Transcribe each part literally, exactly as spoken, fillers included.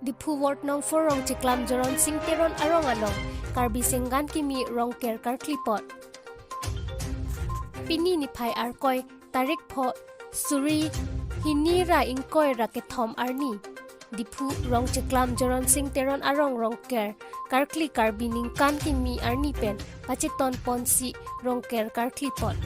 Diphu Ward Nong four Rongcheklam Joron Sing Teron arong along Karbi Sengkan Kimi Rongker karkli apot. Pini niphai Arkoi tarik pho suri hini ra ingkoi ra kethom arni Diphu Rongcheklam Joron Sing Teron arong Rongker karkli Karbi Ningkan Kimi arni pen pacheton ponsi Rongker karkli apot.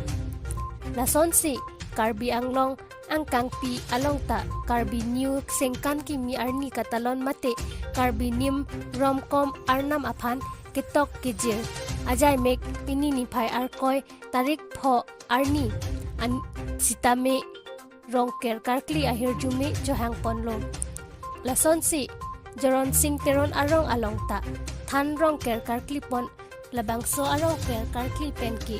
Lasonsi Karbi Anglong angkangpi along ta Karbi New Sengkan Kimi arni katalon mate Karbi Nim Romkom Arnam aphan ketok kejir ajaimek pini niphai Arkoi tarik pho arni an sitame Rongker karkli ahirjume chohang ponlo. Lasonsi Joron Sing Teron arong along ta than Rongker karkli pon labangso a-Rongker karkli pen ke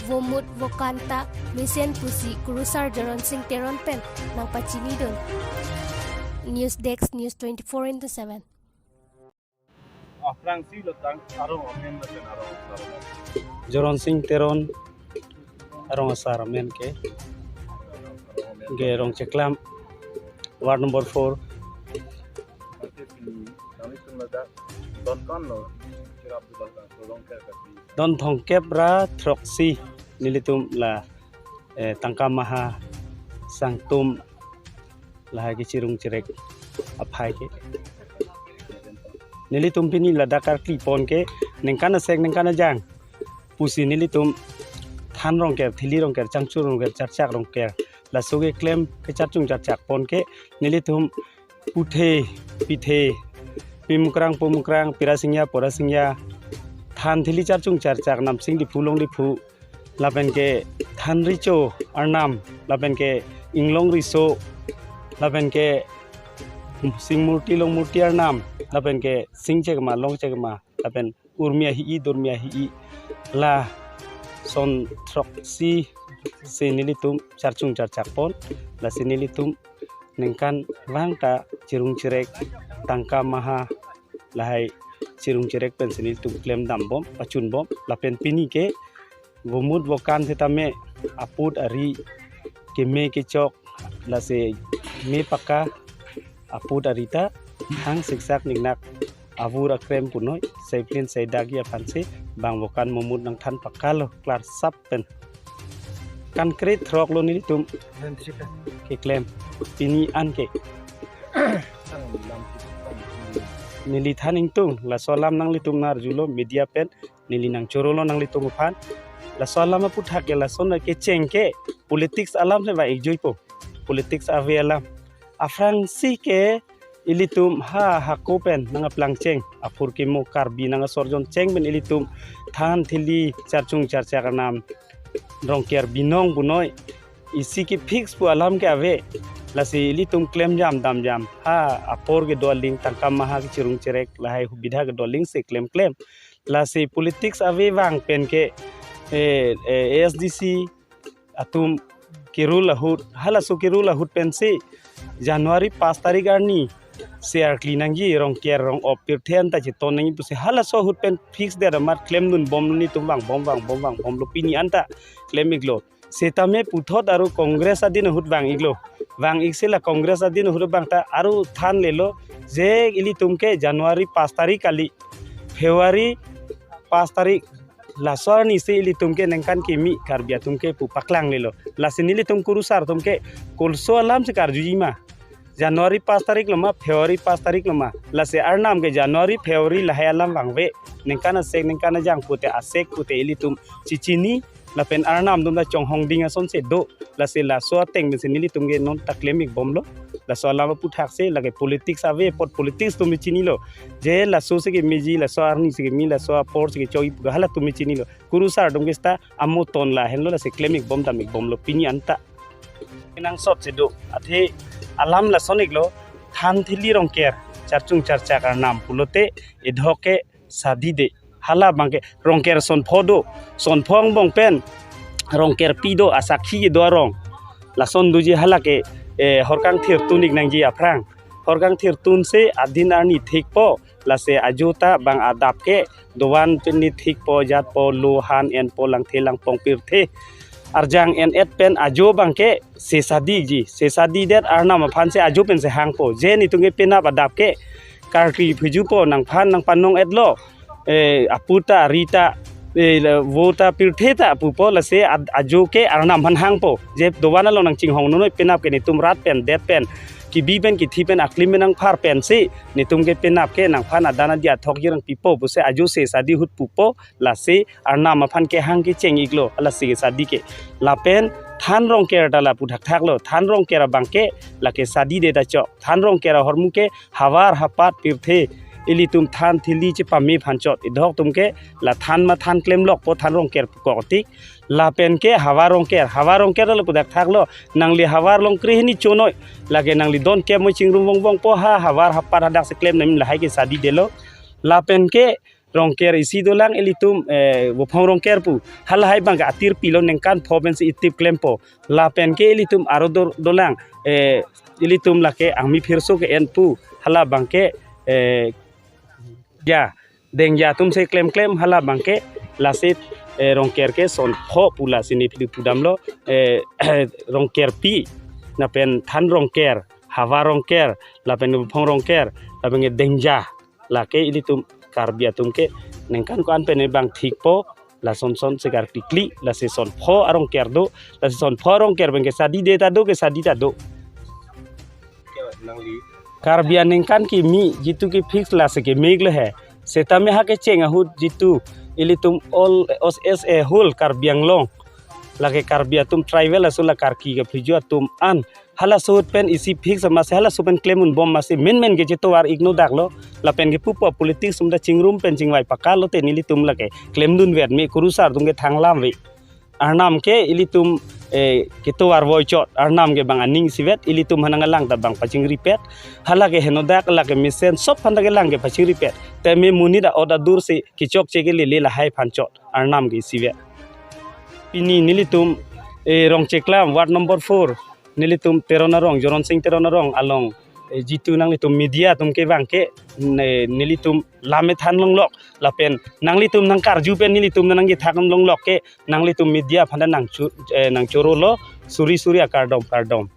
vomut vokan ta mesen pusi Kurusar Joron Sing Teron pen nangpachinidun. News Desk, News twenty-four into seven. Aphrangsi lo tang arong amen lapen arong asar amen. Joron Sing Teron arong asar amen ke. Arong amen. Ke Rongcheklam, Ward number four. Mate pini kami sung ladak don kan lo, chirap du don kan, so Rongker karkli. Don thomkep ra throksi nelitum la, eh, tangka maha sangtum lahai kechirung cherek aphai ke. Nelitum pini ladak karkli pon ke ningkan asek ningkan ajang pusi nelitum than Rongker, thili Rongker, changchur Rongker, charchak Rongker, laso keklem kecharchung charchak pon ke nelitum puthe, pithe, pimukrang, pumukrang, pirasingya, porasingya, than thili charchung charchak Namsing Diphu, Long Diphu, lapen ke than richo arnam, lapen ke inglong riso, lapen ke singmurti longmurti arnam, lapen ke sing chekma, long chekma, lapen urmi ahi-i, dormi ahi-i, lason throksi si nelitum charchung charchak pon, lasi nelitum ningkan vang ta chirung cherek tangka maha lahai chirung cherek pensi nelitum klem dam bom, pachun bom, lapen pini ke vomut vokan setame aput ari keme kechok lasi me paka aput ari ta hang siksak ningnak avur akrem punoi, saiplin saidagi aphansi bang vokan momut nangthan pakalo klarsap pen. Concrete throk lo nelitum keklem pini an ke. Neli than ingtung, laso alam nanglitum nang-arjulo media pen, neli nangchorolo nanglitum aphan. Laso alam aputhak ke lason kecheng ke politics alam se ba ikjoipo. Politics ave alam. Aphrangsi ke ilitum ha hako pen nang aplang cheng, aphur kemo Karbi nang asor jon cheng pen ilitum than thili charchung charchak arnam Rongker binong punoi. Isi ke fix pu alam ke ave. Lasi ilitum klem jam dam jam. Ha apor kedo aling tangka maha kechirung cherek lahai hubidha kedo aling si klem klem. Lasi politics ave vang pen ke, eh, eh, A S D C atum ke-rule ahut, halaso ke-rule ahut pensi January pas tarik arni si arkli nangji, Rongker rong-op pirthe anta cheton nangji pusi halaso ahut pen fix det amat klemdun bom, nelitum vang bom, vang bom, vang bomlo, pini anta klem iklo. Setame puthot aru Congress adin ahut vang iklo. Vang iksi la Congress adin ahut vang ta aru thanlelo je ilitum ke January pas tarik kali, February pas tarik, laso arni si ilitum ke ningkan kimi Karbi atum ke pu paklanglelo. Lasi nelitum kurusar atum ke kolso alam si karjuji ma, January pas tarik lo ma, February pas tarik lo ma. Lasi arnam ke January, February lahai alam vangve. Ningkan asek, ningkan ajang pute asek pute ilitum chechini, lapen arnam atum ta chonghong ding asonsi do. Lasi laso ateng pensi nelitum ke non ta klem ik bomlo. Laso alam aputhak si lake politics ave apot politics atum chinilo. Je laso si kemeji, laso arni si keme, laso apor si kechoji pu halatum chinilo. Kurusar atum ke seta amo ton lahenlo, lasi klem ik bom dam ik bomlo pini anta. Kenangsot si do. Athe alam lason iklo, than thili Rongker charchung charchak arnam pulote edhok ke sadi de. Hala abang ke Rongker sonpho do. Sonpho angbong pen Rongkerpi do, asakhi kedo arong. Lason doji hala ke, eh, horkang thirtun ik nangji aphrang. Horkang thirtun si adin arni thikpo. Lasi ajo ta bang adap ke dovan pen ni thikpo, jatpo, lo han enpo, langthe langpong pirthe. arjang en-et pen ajo abangke se sadi ji, se sadi det Arnam aphan si ajo pen si hangpo. Je netum ke penap adap ke karkli phujupo, nangphan nangpanong etlo, eh, apu ta, ari ta, eh, le, vo ta, pirthe ta pupo, lasi ad-, ajo ke Arnam aphan hangpo. Je dovan along nangchinghon noi, penap ke netum rat pen, det pen, kebi pen, kethi pen, aklim pen nangphar pensi netum ke penap ke nangphan adan adi athok jirang pipo pusi ajo se sadi ahut pupo, lasi Arnam aphan kehang kecheng iklo, lasi ke sadi ke. Lapen than rongker ta lapu thakthak lo, than rongker abangke lake sadi det ta chok. Than rongker ahormu ke havar hapat pirthe ilitum than thili chepame aphan chot. Idok atum ke la than ma than klemlokpo, than rongker pu kok tik. Lapen ke havar rongker, havar rongker ta lapu thakthak lo, nangli havar along krehini chonoi, lake nangli don kep moi chingrum vongvongpo, ha havar hapat hadak si klem nangji, lahai ke sadi detlo. Lapen ke rongker isi dolang ilitum, eh, vophong rongker pu. Halahai abangke atir pilo, ningkan pho pensi itip klempo. Lapen ke ilitum aro do-, dolang, eh, ilitum lake angmi phirso ke-en pu. Hala abangke, eh, ya, dengja atum si klemklem, hala abangke lasi, eh, rongker ke son pho pu lasi nephi pudamlo, eh, rongker pi, lapen than rongker, havar rongker, lapen vophong rongker, lapen ke dengja. Lake ilitum Karbi atum ke ningkan ko-an pen abang thikpo, lason son si karkli kli, lasi son pho arongker do, lasi son pho arongker abangke sadi det ta do, ke sadi ta do. Nangli. Karbi aningkan kimi jitu ke fix lasi keme iklo he. Setame ha kecheng ahut jitu ilitum all as a whole Karbi Anglong, lake Karbi atum tribal aso la karki kaphuju atum an, halaso ahut pen isi fix amatsi halaso pen klem unbom amatsi menmen ke chetovar ikno daklo. Lapen ke pupo politics atum ta chingrum pen chingvai pakal lote nelitum lake klemdun vet me, kurusar atum ke thanglam ve. Arnam ke ilitum, eh, ketovar voi chot, Arnam ke bang aning isivet, ilitum aphan nangkelang ta bang pachingripet. Hala ke henodak, lake mesen, sop aphan ta kelang ke pachingripet. Tame monit a-ot adur si kechokche ke lele lahai aphan chot, Arnam ke isivet. Pini nelitum, eh, Rongcheklam, ward number four, nelitum Teron arong, Joron Sing Teron arong along, eh, jitu nanglitum media atum kevang ke, ne-, nelitum lam ethan longlok, lapen nanglitum nangkarju pen nelitum nangkethan longlok ke, nanglitum media aphan ta nangchu-, eh, nangchoro lo, suri suri akardom, kardom.